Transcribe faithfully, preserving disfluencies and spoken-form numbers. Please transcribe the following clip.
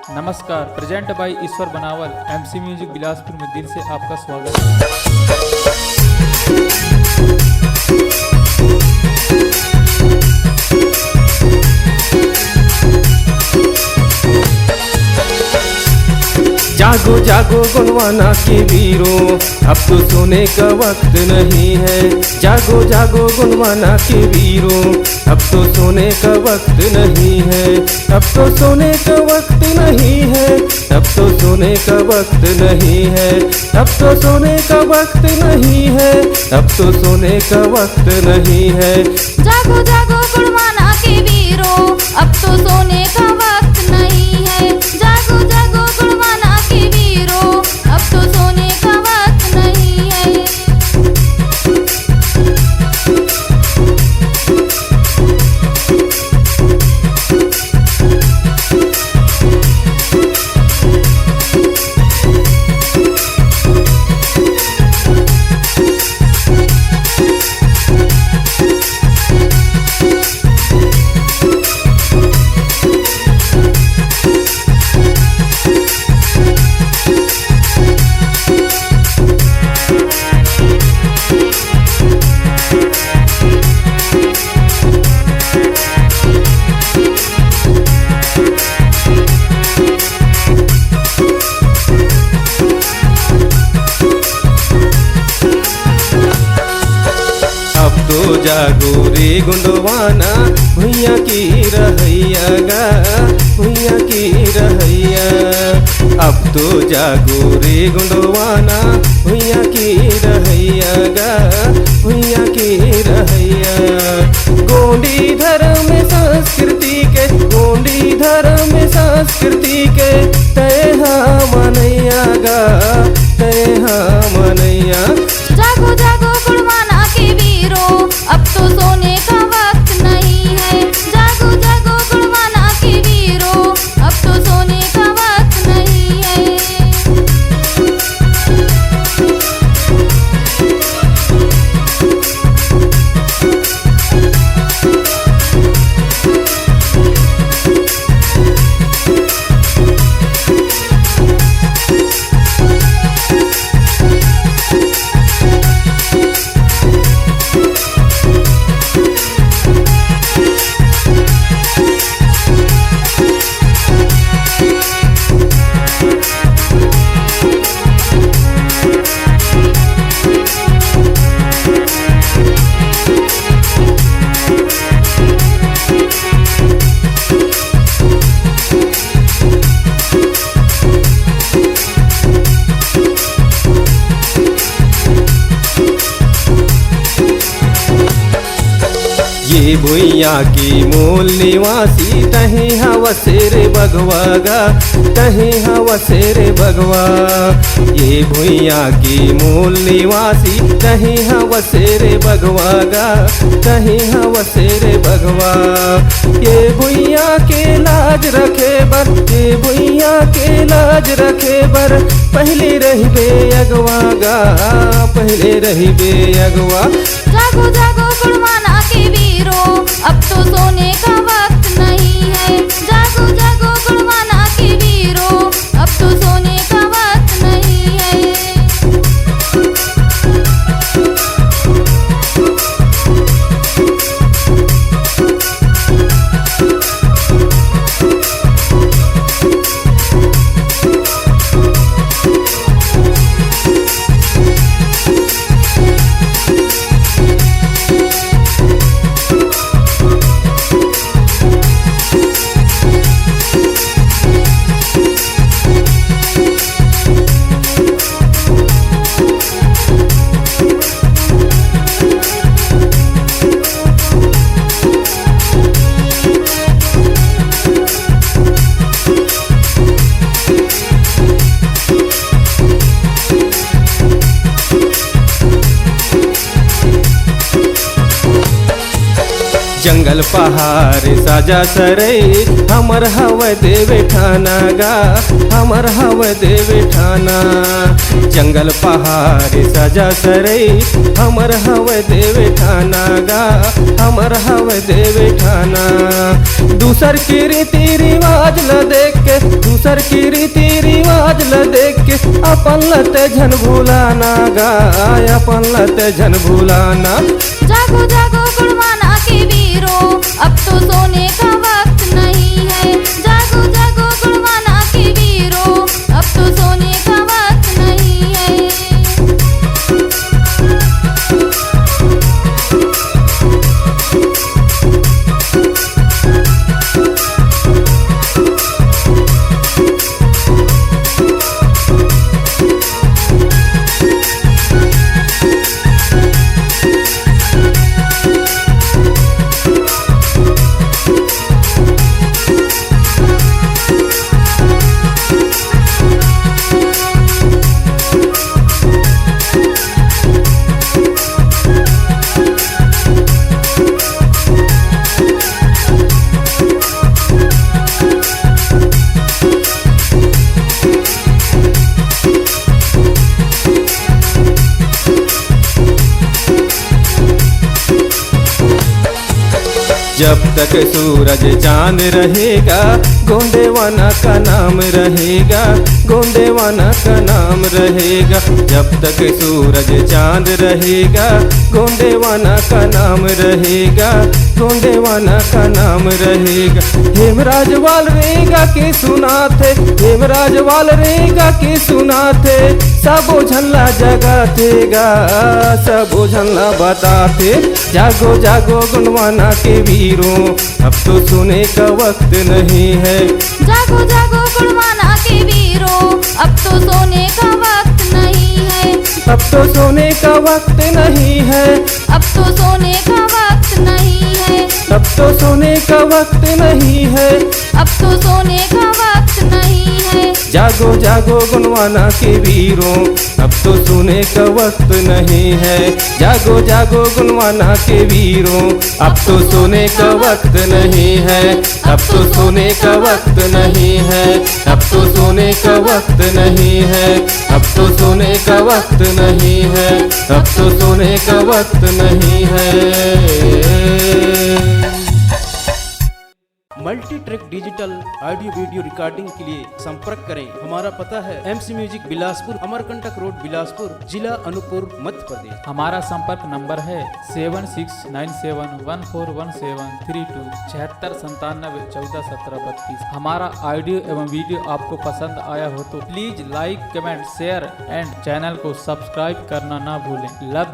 नमस्कार, present by ईश्वर बनावल, एमसी म्यूजिक बिलासपुर में दिल से आपका स्वागत है। जागो जागो गोंडवाना के वीरो, अब तो सोने का वक्त नहीं है। जागो जागो गोंडवाना के वीरो, अब तो सोने का वक्त नहीं है। अब तो सोने का वक्त नहीं है। अब तो सोने का वक्त नहीं है। अब तो सोने का वक्त नहीं है। अब तो सोने का वक्त नहीं है। जागो जागो गोंडवाना के वीरो, अब तो सोने का वक्त नहीं है। जागो जागो गोंडवाना के वीरो, अब तो सोने का वक्त नहीं है। अब तो जागो रे गोंडवाना, भुइयां के रहइया गा, भुइयां के रहइया। अब तो जागो रे गोंडवाना, भुइयां के रहइया गा, भुइयां के रहइया। गोंडी धर्म संस्कृति के, गोंडी धर्म संस्कृति के, तय हा मनइया गा, तय हा मनइया। जागो जागो गोंडवाना के वीरो, अब तो सोने का वक्त नहीं है। जागो जागो गोंडवाना के वीरो, अब तो सोने का वक्त नहीं है। ये भुइयां के मूल निवासी तहीं हवस रे बघवा गा, तहीं हवस रे बघवा। ये भुइयां के मूल निवासी तहीं हवस रे बघवा गा, तहीं हवस रे बघवा। ये भुइयां के लाज रखे बर, ये भुइयां के लाज रखे बर, पहले रहिबे अगवा गा, पहले रहिबे अगवा। जागो जागो गोंडवाना के वीरो, अब तो सोने का वक्त नहीं है। जागो जागो गोंडवाना के वीरो, अब तो सोने का वक्त नहीं है। जंगल पहाड़ सजा सरई, हमर हवय देवे ठाना गा, हमर हवय देवे ठाना। जंगल पहाड़ सजा सरई, हमर हवय देवे ठाना गा, हमर हवय देवे ठाना। दूसर के रीति रिवाज ल देख के, दूसर के रीति रिवाज ल देख के अपन ल ते झन भुलाना गा, अपन ल ते झन भुलाना। जागो जागो गुणवाना के वीरो, अब तो सोने का वक्त नहीं है। जागो जागो गुणवाना के वीरो, अब तो सोने का वक्त नहीं है। जब तक सूरज चांद रहेगा, गोंडेवाना का नाम रहेगा, गोंडेवाना का नाम रहेगा। जब तक सूरज चांद रहेगा, गोंडेवाना का नाम रहेगा, गोंडेवाना का नाम रहेगा। हेमराज वाल रेगा के सुनाथे, हेमराज वाल रेगा के सुनाथे, सबो झन ला जगाथे गा, सबो झन ला बताथे। जागो जागो गुणवाना के वीरों, अब तो सोने का वक्त नहीं है। जागो जागो गुणवाना के वीरों, अब तो सोने का वक्त नहीं है। अब तो सोने का वक्त नहीं है। अब तो सोने का वक्त नहीं है। अब तो सोने का वक्त नहीं है। अब तो सोने का वक्त नहीं है। जागो जागो गुणवाना के वीरों, अब तो सोने का वक्त नहीं है। जागो जागो गुणवाना के वीरों, अब तो सोने का वक्त नहीं है। अब तो सोने का वक्त नहीं है। अब तो सोने का वक्त नहीं है। अब तो सोने का वक्त नहीं है। अब तो सोने का वक्त नहीं है। Multi track digital audio video recording के लिए संपर्क करें। हमारा पता है MC music Bilaspur, Amarkantak road, Bilaspur, जिला अनूपपुर, मध्य प्रदेश। हमारा संपर्क नंबर है seven six nine seven one four one seven three two, छिहत्तर संतानबे चौदह सत्रह बत्तीस। हमारा ऑडियो एवं वीडियो आपको पसंद आया हो तो please like, comment, share and channel को subscribe करना ना भूलें। Love